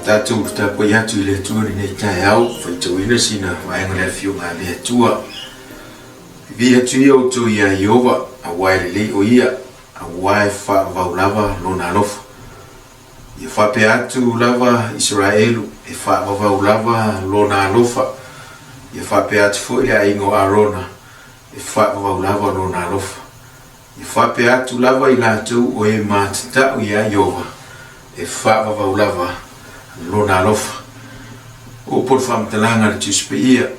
Tatou tapuai atu i le Atua i lenei taeao, faitauina sina vaega o le Afioga a le Atua. Vivii atu ia outou iā Ieova, aua e lelei o Ia, aua e faavavau lava Lona alofa. Ia faapea atu lava Isaraelu, e faavavau lava Lona alofa. Ia faapea atu foi le aiga o Arona, e faavavau lava Lona alofa. E faapea atu lava i latou o e matatau iā Ieova, e faavavau lava Lona alofa. O upu o le faamatalaga a le Tusi Paia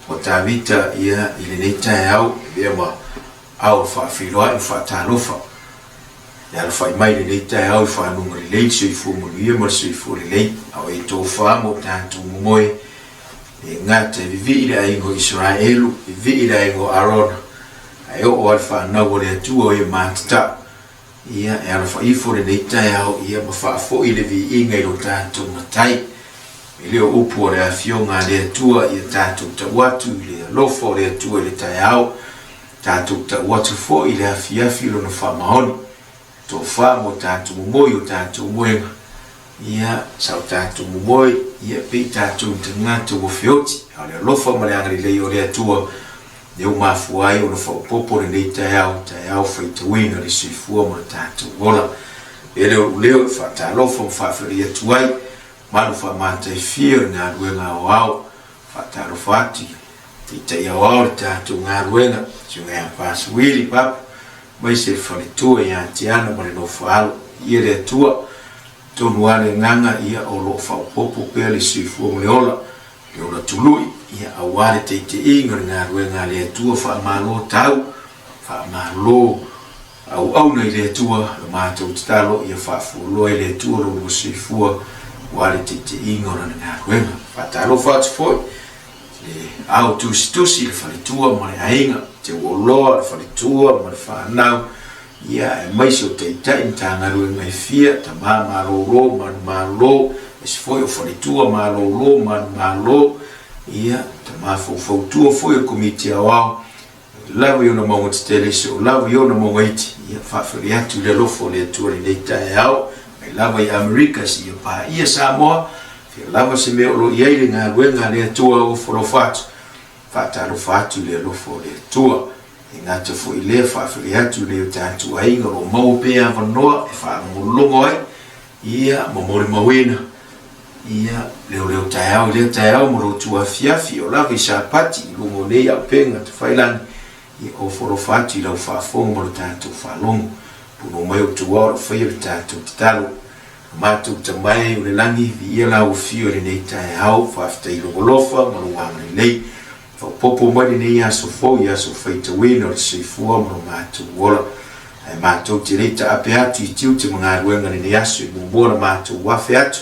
o Tavita ia i lenei taeao e avea ma ao faafeiloai ma faatalofa. E alafai mai i lenei taeao i fanuga lelei le soifua manuia ma le soifua lelei, a o e tofa ma o tatou momoe, e gata e vivii le aiga o Isaraelu, vivii le aiga o Arona, Ae oo lava i le fanau a le Atua o e matatau, ia, e alofa ifo lenei taeao, ia, ma faafoi le viiga i lo tatou Matai. E le o upu a le Afioga a le Atua, ia tatou tau atu i le alofa o le Atua i le taeao, tatou tau atu foi i le afiafi Lona faamaoni. Tofa mo tatou momoe i o tatou moega, ia, sa o tatou momoe, ia, pei tatou ni tagata ua feoti, a o le alofa ma le agalelei o le Atua, lea ua mafua ai ona faaopoopo lenei taeao, taeao faitauina le soifua ma lo tatou ola. E le o lou leo e faatalofa ma faafeiloai atu ai, malu faamataifie o le galuega aoao, faatalofa atu i le Taitai aoao le tatou galuega, Susuga ia Pasuili Papa, aemaise le faletua ia Tiana ma le nofo alo. Ia le Atua, tonu lava le agaga, ia o lo o faaopoopo pea le soifua ma le ola, le ola tului, ia aua le taitaiga o le galuega a le Atua, faamalo tau, faamalo auauna i le Atua, la matou tatalo ia faafualoa e le Atua lo lua soifua aua le taitaiga o lana galuega. Faatalofa atu foi le ao tusitusi, le faletua ma le aiga, te uoloa le faletua ma le fanau, ia aemaise o taitai Matagaluega e fia, tama malolo, manumalo, aemaise foi o faletua malolo, manumalo, ia tama faufautua foi o le Komiti Aoao, lava i ona mauga tetele, seoo lava i ona mauga iti, ia faafeiloai atu i le alofa o le Atua i lenei taeao, mai lava i Amerika seia paia Samoa, fia lava se mea o lo o i ai le galuega a le Atua o ofo alofa atu, faatalofa atu i le alofa o le Atua. E gata foi i lea, faafeiloai atu i nai o tatou aiga o lo o maua pea avanoa e faalogologo ai, ia ma molimauina, ia leoleo taeao i lea taeao ma lo outou afiafi o lava i Sapati i luga o nei auupega tafailagi, ia ofo alofa atu i lau faafofoga ma lo tatou faalogo. Punou mai outou ao o lo o faia le tatou tatalo. Lo matou Tama e o le lagi, viia lau afio i lenei taeao, faafetai i lou alofa ma lou agalelei. Faaopoopo mai lenei aso fou i aso faitauina o le soifua ma lo matou ola. Ae matou te le taape atu i tiute ma galuega i lenei aso e muamua ona matou afe atu,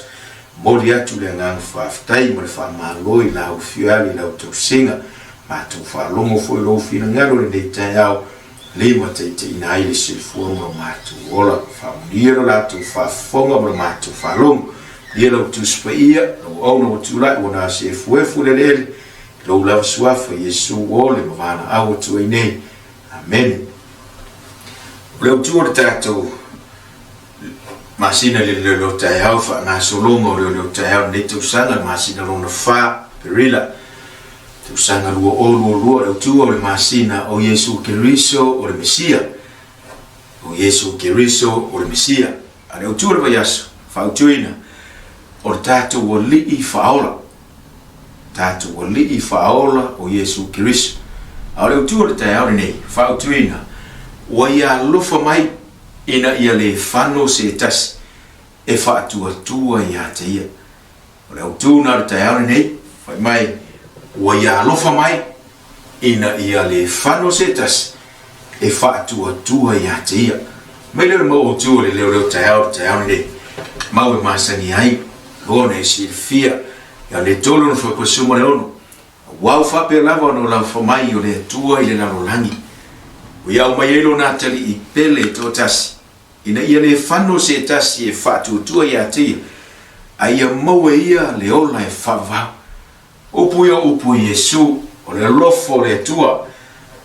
momoli atu le agaga faafetai ma le faamalo i lau afioali i lau tausiga. Matou faalogo foi i lou finagalo i lenei taeao, limataitaiina ai le soifua ma lo matou ola. Faamanuia lo latou faafofoga ma lo matou faalogo. Ia lau Tusi Paia, lau auauna ua tulai ua na se efuefu i le eleele, i lou lava suafa, Iesu o le ma valaau atu ai nei. Amene. O le autu o le tatou masina i le leoleo taeao, faagasologa o leoleo taeao lenei tausaga, le masina lona fa, Aperila, tausaga 2022, le autu o le masina o Iesu Keriso o le Mesia. O Iesu Keriso o le Mesia. A le autu o le vaiaso, fautuina, o le tatou Alii faaola. Tatou Alii faaola o Iesu Keriso. A o le autu o le taeao lenei, fautuina, ua Ia alofa mai ina ia le fano se tasi e faatuatua ia te Ia. O le autu na o le taeao lenei, fai mai, ua Ia alofa mai ina ia le fano se tasi e faatuatua ia te Ia. Mai lea o le mau autu o le leoleo taeao le taeao lenei, mau e masani ai, lona e silafia, ia le tolu ona faapuasuma le ono, aua ua faapea lava ona olafa mai o le Atua i le lalolagi, ua ia aumai ai lona atalii pele toatasi, ina ia le fano se tasi e faatuatua ia te Ia, a ia maua e ia le ola e faavavau. Upu ia o upu a Iesu, o le alofa o le Atua.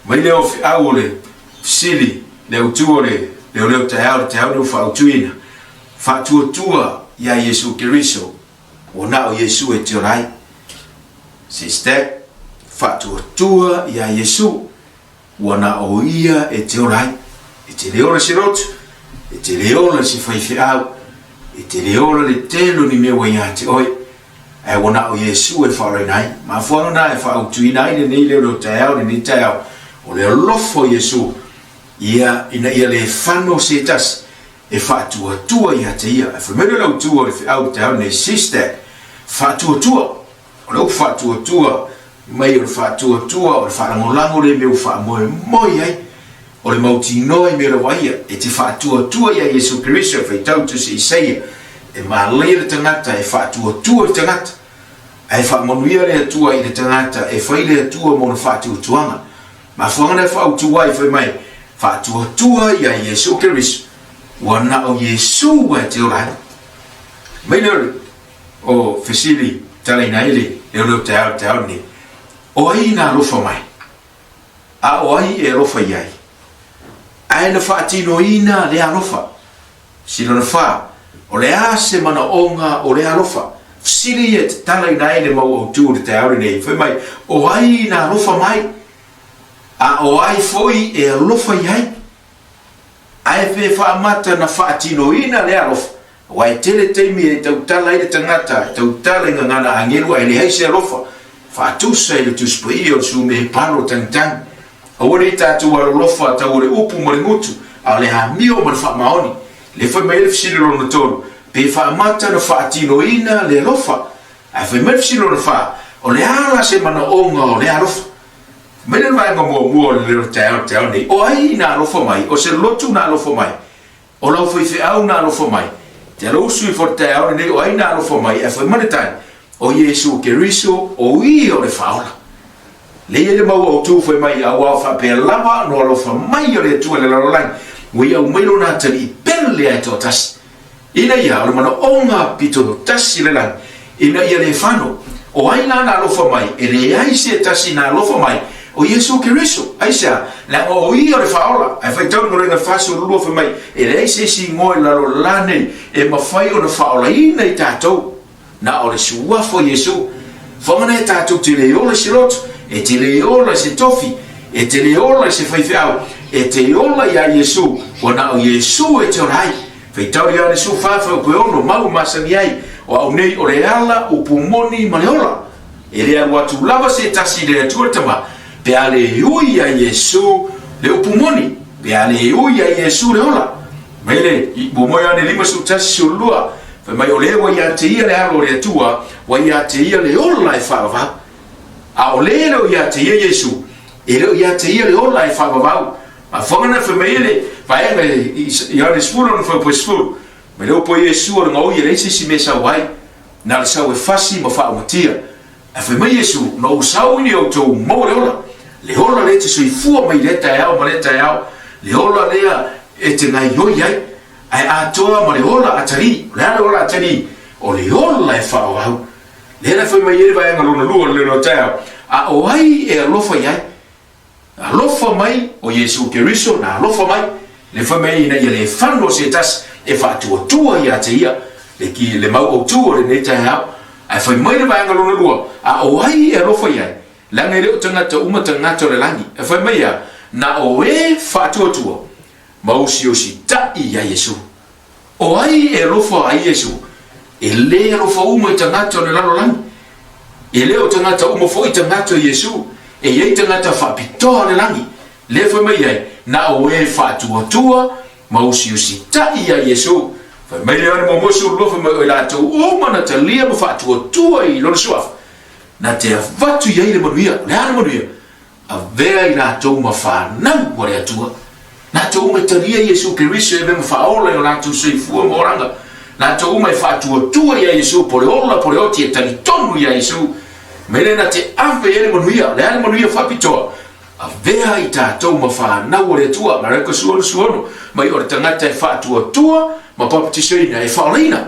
Mai lea o feau o le fesili, le autu o le leoleo taeao, le taeao lea ua faautuina, faatuatua ia Iesu Keriso. Ua na o Iesu e te ola ai. Sister, faatuatua iā Iesu, ua na o ia e te ola ai. E te le ola i se lotu, e te le ola i se faifeau, e te le ola le tele o ni mea ua iā te oe. Ae ua na o Iesu e faaolaina ai. Mafuaaga na e faaautuina ai lenei leo leo taeao, lenei taeao, o le alofa o Iesu, ia, ina ia le fano se tasi e faatuatua ia te ia. E fai mai le lautu o le feau i le taeao lenei, sister, faatuatua. O le upu faatuatua mai o le faatuatua o le faalagolago lea i mea ua faamoemoe i ai. O le mautinoa i mea lava ia, e te faatuatua ia Iesu Keriso e faitau Tusi Isaia, e malaia le tagata e faatuatua i le tagata, ae faamanuia le Atua i le tagata e fai le Atua mo le faatuatuaga. Mafuaaga na e faautu ai fai mai, faatuatua ia Iesu Keriso, ua na o Iesu e te ola ai. Mai lea o fesili talaina ai le leoleo taeao taeao lenei, o ai na alofa mai? A o ai e alofa i ai? Ae na faatinoina le alofa. Fesili lona fa, o le a se manaoga o le alofa? Fesili ia e tatalaina ai le mau autu o le taeao lenei, fai mai, o ai na alofa mai? A o ai foi e alofa i ai? Ae pe faamata na faatinoina le alofa, aua e tele taimi e tautala ai le tagata, e tautala i gagana agelu ae leai se alofa, faatusa i le Tusi Paia o le Sumehe Palo Tagitagi. Aua ne i tatou alolofa tau o le upu ma le gutu, a o le amio ma le faamaoni. Lea fai mai ai le fesili lona tolu, pe faamata na faatinoina le alofa? Ae fai mai le fesili lona fa, o le a la se manaoga o le alofa? Mai le vaega muamua o le leo taeao taeao nei, o ai na alofa mai? O se lotu na alofa mai? O lau faifeau na alofa mai? Te alousu ifo le taeao lenei, o ai na alofa mai? Ae fai mai le tali, o Iesu Keriso, o ia o le Faaola. Lea i le mau autu fai mai, auā faapea lava no alofa mai o le Atua i le lalolagi, ua i aumai lona atalii pele a e toatasi. Ina ia, o le manaoga pito tasi le lagi, ina ia le fano. O ai la na alofa mai? E leai se tasi na alofa mai, o Iesu Keriso. Aisea? Leaga o Ia o le Faaola. Ae faitau le Galuega 42 fai mai, e leai se isi igoa i lalo la nei e mafai ona faaolaina i tatou, na o le Suafa o Iesu. Whamana e tatou te le ola i se lotu, e te le ola i se tofi, e te le ola i se faifeau, e te ola iā Iesu, ua na o Iesu e te ola ai. Faitau Ioane 14 fuaiupu e 6, mau masani ai, o au nei o le ala, upu moni ma le ola. E le alu atu lava se tasi i le Atua le Tama, pe a le ui iā Iesu le upu moni, pe a le ui iā Iesu le ola. Mai le, muamua Ioane 51, 12, fai mai o lea ua ia te ia le alo o le Atua, ua ia te ia le ola e faavavau. A o le e le o ia te ia Iesu, e le o ia te ia le ola e faavavau. Mafuaaga na fai mai ai le vaega i Ioane 10 lona fuaiupu e 10, mai le upu a Iesu o le gaoi e leai se isi mea e sau ai, na o le sau e fasi ma faaumatia. Ae fai mai Iesu, Na ou sau ina ia outou maua le ola, le ola lea e te soifua mai i lea taeao ma lea taeao, le ola lea e te gaioi ai, ae atoa ma le ola atalii. O le a le ola atalii? O le ola e faaauau. Lea la fai mai ai le vaega lona lua o le leo taeao, a o ai e alofa i ai? Alofa mai o Iesu Keriso na alofa mai, le fai mai ina ia le fano se tasi e faatuatua ia te ia, le ki le mau autu o lenei taeao. Ae fai mai le vaega lona lua, a o ai e alofa i ai? Leaga e le o tagata uma tagata o le lagi. E fai mai ia, na o e faatuatua ma osiositaʻi iā Iesu. O ai e alofa ai Iesu? E lē alofa uma i tagata o le lalolagi. E le o tagata uma foi tagata o Iesu. E i ai tagata faapitoa o le lagi. Lea fai mai ai, na o e faatuatua ma usiusitaʻi iā Iesu. Fai mai le Ioane muamua 12 fai mai o i latou uma na talia ma faatuatua i lona suafa, na te avatu i ai le manuia. O le a le manuia? Avea i latou ma fanau a le Atua. Latou uma e talia Iesu Keriso e avea ma faaola i o latou soifua ma olaga. Latou uma e faatuatua iā Iesu po le ola po le oti e talitonu iā Iesu. Mai lea na te ave i ai le manuia. O le a le manuia faapitoa? Avea i tatou ma fanau a le Atua. Mareko 16, mai o le tagata e faatuatua ma papatisoina e faaolaina.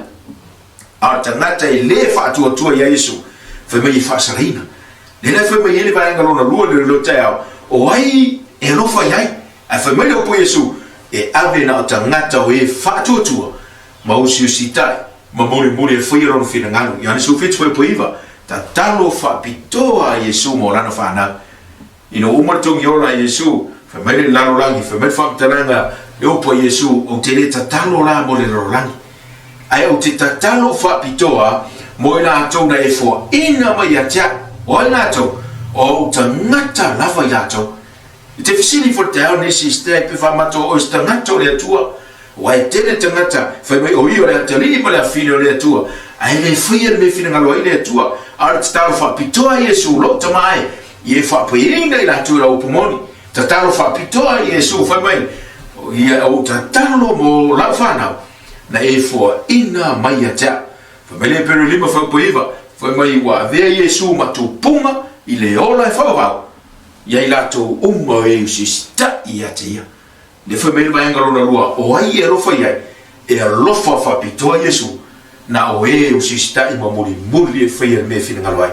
A o le tagata e lē faatuatua iā Iesu, fai mai e faasalaina. Lea la e fai mai ai le vaega lona lua i le leo taeao, o ai e alofa i ai? Ae fai mai le upu a Iesu, E ave na o tagata o e faatuatua ma usiusitaʻi. ma mulimuli e faia lona finagalo. Ioane 17:9, Tatalo faapitoa a Iesu mo lana fanau. Ina ua uma le togiola a Iesu, fai mai le lalolagi, fai mai le faamatalaga le upu a Iesu, Ou te le tatalo la mo le lalolagi, ae ou te tatalo faapitoa mo i latou na e foaina mai ia te au. O ai latou? O ou tagata lava i latou. I te fesili ifo i le taeao lenei, Sister, pe faamata o oe se tagata o le Atua? Aua e tele tagata fai mai o ia o le atalii ma le afine o le Atua, ae le faia le mea e finagalo ai le Atua. A o le tatalo faapitoa a Iesu, Lou Tama e, ia e faapaiaina i latou i lau upu moni. Tatalo faapitoa a Iesu, fai mai, Ia ou tatalo mo lau fanau, na e foaina mai ia te au. Fai mai le Pero 5 faupa 9, fai mai ua avea Iesu ma tupuga i le ola e faavavau, ia i latou uma o e usisitai ia te ia. Le fai mai le vaega lona lua, o ai e alofa i ai? E alofa faapitoa Iesu, na o e usisitai ma mulimuli e faia le mea e finagalo ai.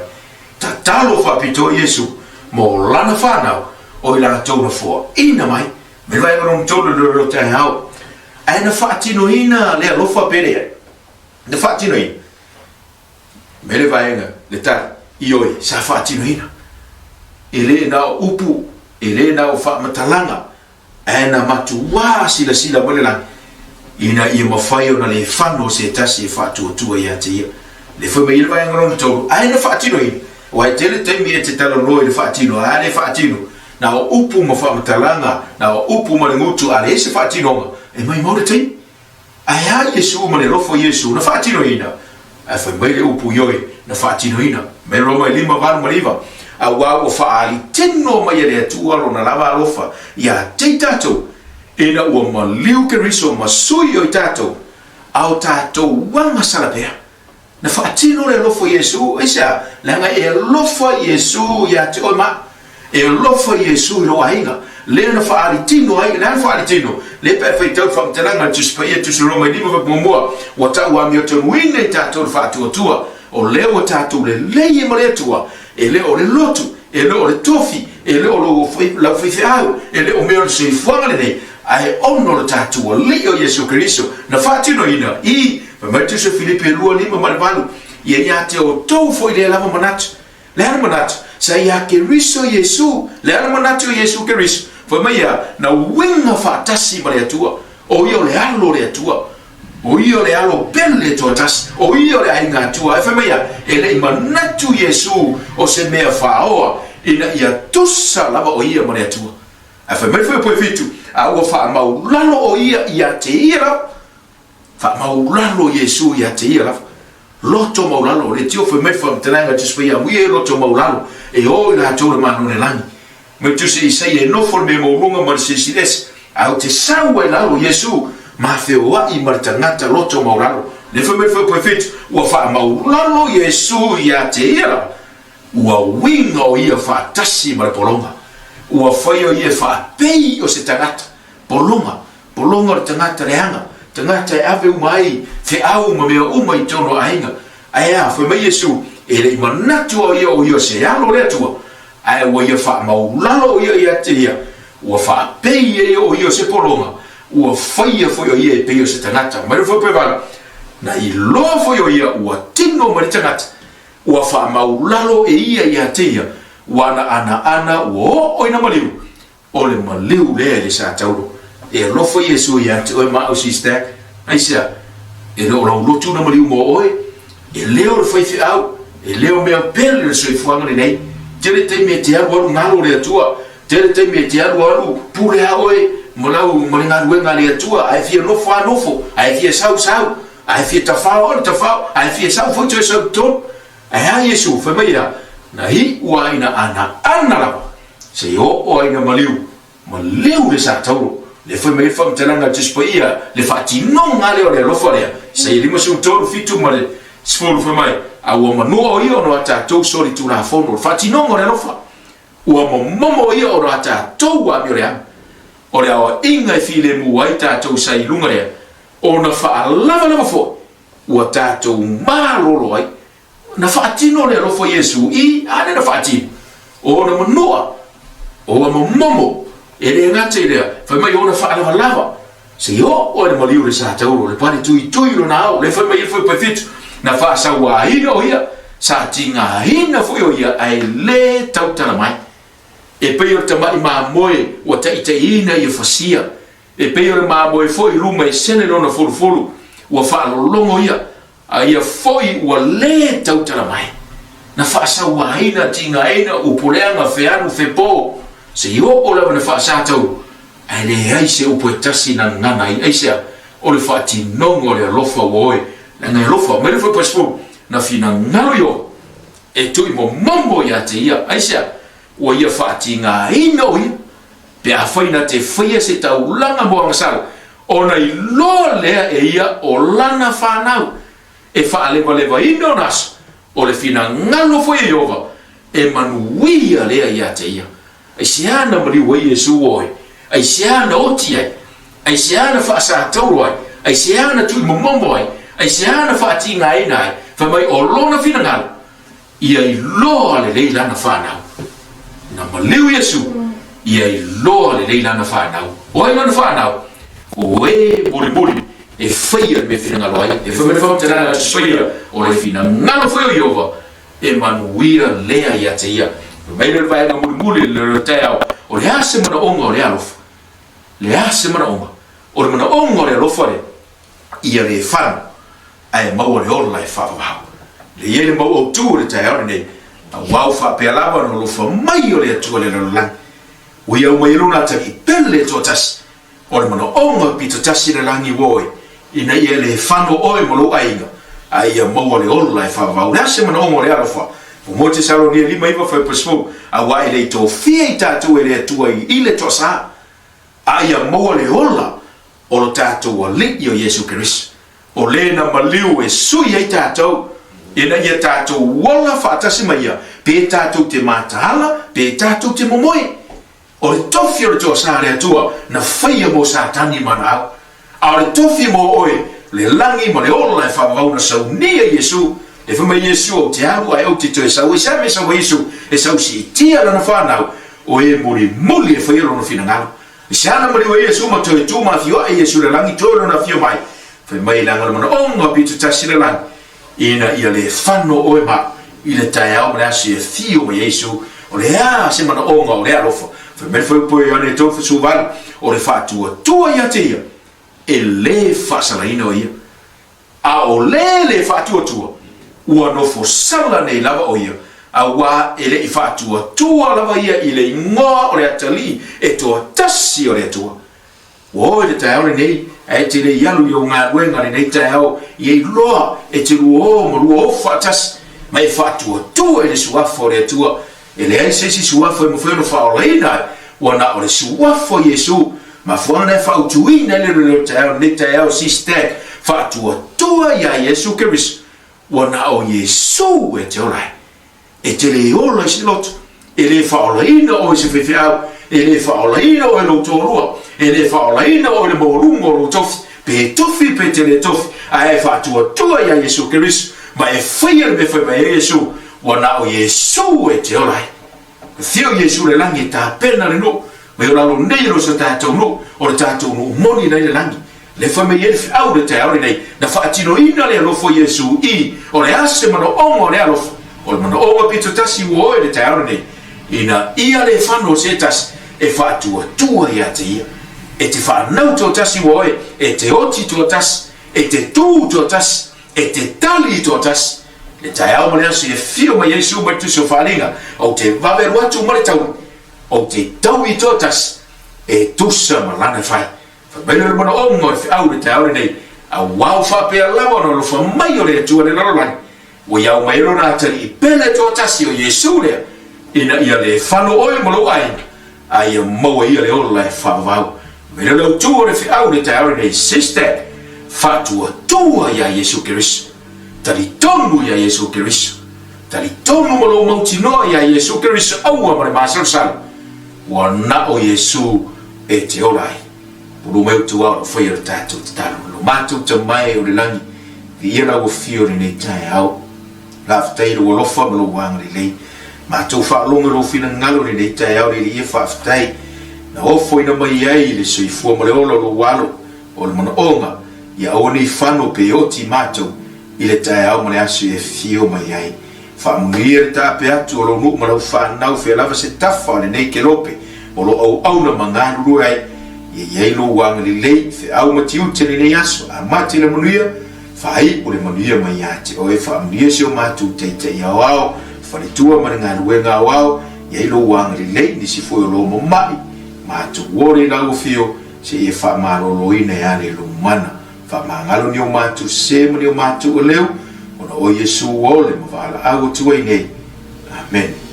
Tatalo faapitoa Iesu mo lana fanau o i latou na foaina mai. Me vaega lona tolu i le leo taeao. Ae na faatinoina le alofa pe leai? Na faatinoina. Me le vaega, le tali, ioe, sa faatinoina. E le na o upu, e le na o faamatalaga, ae na matuā silasila mai le lagi, ina ia mafai ona le fano se tasi e faatuatua ia te ia. Le fai mai ai le vaega lona tolu, ae na faatinoina. Aua e tele taimi e te talanoa i le faatino, a le faatino, na o upu ma faamatalaga, na o upu ma le gutu, a leai se faatinoga, e maimau le taimi. Ae a Iesu ma le alofa o Iesu na faatinoina? Ae fai mai le upu ioe, na faatinoina. Mai Roma e 5, 8 ma le 9, Auā ua faaali tino mai e le Atua lona lava alofa iā te i tatou, ina ua maliu Keriso ma sui o i tatou, a o tatou agasala pea. Na faatino le alofa o Iesu, aisea? Leaga e alofa Iesu ia te oe ma au. E alofa Iesu i lou aiga. Lea na faaali tino ai, lea na faaali tino. Lea pe a faitau le faamatalaga a le Tusi Paia, Tusi Roma e 5 fuaiupu muamua, ua tau amiotonuina i tatou le faatuatua, o lea ua tatou lelei ai ma le Atua, e le o le lotu, e le o le tofi, e le o lou, lau faifeau, e le o mea o le soifuaga lenei, ae ona o le tatou Alii o Iesu Keriso, na faatinoina i, fai mai le Tusi o Filipi e 2, 5 ma le 8, Ia ia te outou foi lea lava manatu. Le a le manatu? Sa ia Keriso Iesu. Le a le manatu o Iesu Keriso? Fai mai ia, na uiga faatasi ma le Atua. O ia o le Alo o le Atua. O ia o le Alo pele toatasi. O ia o le Aiga Atua. Ae fai mai ia, e le i manatu Iesu o se mea faaoa ina ia tusa lava o ia ma le Atua. Ae fai mai le fuaiupu e 7, a ua faamaulalo o ia ia te ia lava. Faamaulalo Iesu ia te ia lava. Loto maulalo, o le tio fai mai le faamatalaga a Tusi Paia, amuia e loto maulalo, e o i latou le Malo o le lagi. Mai Tusi Isaia, e nofo le mea maualuga ma le Silisili Ese, ae ou te sau ai lalo, Iesu, ma feoai ma le tagata loto maulalo. Lea fai mai le fuaiupu e 7, ua faamaulalo Iesu ia te ia lava, ua uiga o ia faatasi ma le pologa, ua fai o ia e faapei o se tagata, pologa, Pologa o le tagata leaga, tagata e ave uma ai feau ma mea uma i totonu o aiga. Ae a, fai mai Iesu, e le i manatu o ia o ia o se alo o le Atua, ae ua ia faamaulalo o ia ia te ia, ua faapei e ia o ia o se pologa, ua faia foi o ia e pei o se tagata. Mai le fuaiupu e 8, na iloa foi o ia ua tino mai le tagata, ua faamaulalo e ia ia te ia, ua ana anaana ua oo ina maliu, O le maliu lea i le sa taulo. E alofa Iesu ia te oe ma au sister. Aisea? E le o lau lotu na maliu mo oe. E le o le faifeau. E le o mea pele le soifuaga lenei. Tele taimi e te alu alu galo le Atua. Tele taimi e te alu alu pule a oe ma lau ma le galuega a le Atua. Ae fia nofo a nofo. Ae fia sau sau. Ae fia tafao a tafao. Ae fia sau foi toe sau i totonu. Ae a Iesu? Fai mai ia, na iu a ina anaana lava. Se i oo ai na maliu, maliu le sa tauro, le fai mai le faamatalaga a le Tusi Paia, le faatinoga lea o le alofa lea, Isaia 53, 7 ma le 10 fai mai, A ua manua o ia ona o a tatou solitulafono, le faatinoga o le alofa, ua momomo o ia ona o a tatou amioleaga. O le aoaiga e filemu ai tatou sa i luga lea, ona faalavalava foi ua tatou malolo ai. Na faatino le alofa o Iesu i a lea na faatino? O ona manua, o ua momomo, e le gata i lea, fai mai o ona faalavalava. Se i oo i le maliu i le satauro, le pane tuitui lona ao, le fai mai ai le fuaiupu 7, na faasauaina o ia, sa tigaina foi o ia, ae le tautala mai. E pei o le tama'i mamoe ua taitaiina ia fasia, e pei o le mamoe foi i luma e sele lona folufolu, ua faalologo ia, a ia foi ua le tautala mai. Na faasauaina, tigaina, upu leaga, fealu, fepo, se i oo lava ina faasatauro, ae leai se upu e tasi na gagana ai. Aisea? O le faatinoga o le alofa ua oe, leaga e alofa mai le fuaiupu 10, na finagalo Ioho e tuuimomomo ia te ia. Aisea? Ua ia faatigaina o ia, pe afai na te faia se taulaga mo agasala, ona iloa lea e ia o lana fanau, e faalevalevaina ona aso, o le finagalo foi e Ieova, e manuia lea ia te ia. Aisea na maliu ai Iesu oe? Aisea na oti ai? Aisea na faasatauro ai? Aisea na tuuimomomo ai? Aisea na faatigaina ai? Fai mai o lona finagalo, Ia iloa lelei lana fanau. Na maliu Iesu, ia iloa lelei lana fanau. O ai lana fanau? O e mulimuli e faia le mea finagalo ai. E fai mai le faamatalaga a Tusi Paia, o le finagalo foi o Ieova, e manuia lea ia te ia. Fai mai lea o le vaega mulimuli i le taeao, o le a se manaoga o le alofa? Le a se manaoga? O le manaoga o le alofa lea, ia le fano ae maua le ola e faavavau. Le i ai le mau autu o le taeao lenei, auau faapea lava ona alofa mai o le Atua le lalolagi. Ua ia aumai ai lona atalii pele e toatasi, o le manaoga pito tasi le lagi ua oe, ina ia le fano oe ma lou aiga, a ia maua le ola e faavavau. O le a se manaoga o le alofa? Mo Tesalonia 5, 9, 10, Auā e le i tofia i tatou e le Atua i le toasa, a ia maua le ola o lo tatou Alii o Iesu Keriso, o le na maliu e sui ai tatou, ina ia tatou ola faatasi ma Ia, pe tatou te mataala, pe tatou te momoe. O le tofi o le toasa a le Atua na faia mo Satani ma ana au. A o le tofi mo oe, le lagi ma le ola e faavavau na saunia Iesu. E fai mai Iesu, Ou te alu ae ou te toe sau. E sea mea sau ai Iesu? E sau siitia lana fanau, o e mulimuli e faia lona finagalo. I se ana maliu ai Iesu ma toe tu ma afio ae Iesu i le lagi, toe lona afio mai, fai mai leaga o le manaoga pito tasi le lagi, ina ia le fano oe ma i le taeao ma le aso e afio mai ai Iesu, o le a se manaoga o le alofa? Fai mai le fuaiupu o Ioane 3:18, o le faatuatua ia te ia, e le faasalaina o ia. A o le le faatuatua, ua nofo sala nei lava o ia, auā e le i faatuatua lava ia i le igoa o le atalii e toatasi o le Atua. Ua oo i le taeao lenei, ae e te le i alu i ou galuega lenei taeao, ia iloa e te luo ma luo ofu faatasi, ma e faatuatua i le Suafa o le Atua. E leai se isi suafa e mafai ona faaolaina ai, ua na o le suafa o Iesu. Mafuaaga lena e faautuina ai le leo taeao lenei taeao sister, faatuatua iā Iesu Keriso. Ua na o Iesu e te ola ai. E te le ola i se loto, e le faaolaina oe i se faifeau, e le faaolaina oe i lou toalua, e le faaolaina oe i le maualuga o lou tofi, pe tofi pe te le tofi, ae e faatuatua iā Iesu Keriso, ma e faia le mea e fai mai ai Iesu, Ua na o Iesu e te ola ai. Afio Iesu i le lagi e tapena le nuu, mai o lalo nei e lo so tatou nuu, o le tatou nuu moni la i le lagi. Le fai mai ai le feau i le taeao lenei, na faatinoina le alofa o Iesu i, o le a se manaoga o le alofa? O le manaoga pito tasi ua oe i le taeao lenei, ina ia le fano o se tasi e faatuatua ia te ia. E te fanau toatasi ua oe, e te oti toatasi, e te tu toatasi, E te tali i toatasi le taeao ma le aso e afio mai ai Iesu mai le Tusi o Faaaliga, ou te vave alu atu ma le taui, ou te taui i toatasi e tusa ma lana e fai. Fai mai lea o le manaoga o le feau i le taeao lenei, auau faapea lava ona alofa mai o le Atua le lalolagi, ua iau mai ai lona atalii pele toatasi o Iesu lea, ina ia le fano oe ma lou aiga, a ia maua ia le ola e faavavau. Mai lea o le autu o le feau i le taeao lenei, sister, faatuatua iā Iesu Keriso. Talitonu iā Iesu Keriso. Talitonu ma lou mautinoa iā Iesu Keriso aua ma le masalosalo, ua na o Iesu e te ola ai. Pulu mai outou ao lau faia le tatou tatalo. Lo matou Tama e o le lagi, viia lau afio i lenei taeao. Faafetai i lou alofa ma lou agalelei. Matou faalogo i lou finagalo i lenei taeao le Alii e faafetai. Na ofoina mai ai le soifua ma le ola o lou alo. O le manaoga, ia aua nei fano pe oti matou i le taeao ma le aso e afio mai ai. Faamanuia le taape atu o lou nuu ma lau fanau fea lava se tafa o lenei kelope o lo auauna ma galulue ai. Ia i ai lou agalelei, feau ma tiute lenei aso, amata i le manuia, faaiu le manuia mai ia te oe. Faamanuia si o matou taitai aoao, faletua ma le galuega aoao, ia i ai lou agalelei, nisi foi o lo mamai, matou ole i lau afio, seia faamaloloina e ale lou mana. Faamagalo ni o matou sē ma ni o matou aleu, ona o Iesu ua ole ma valaau atu ai nei. Amene.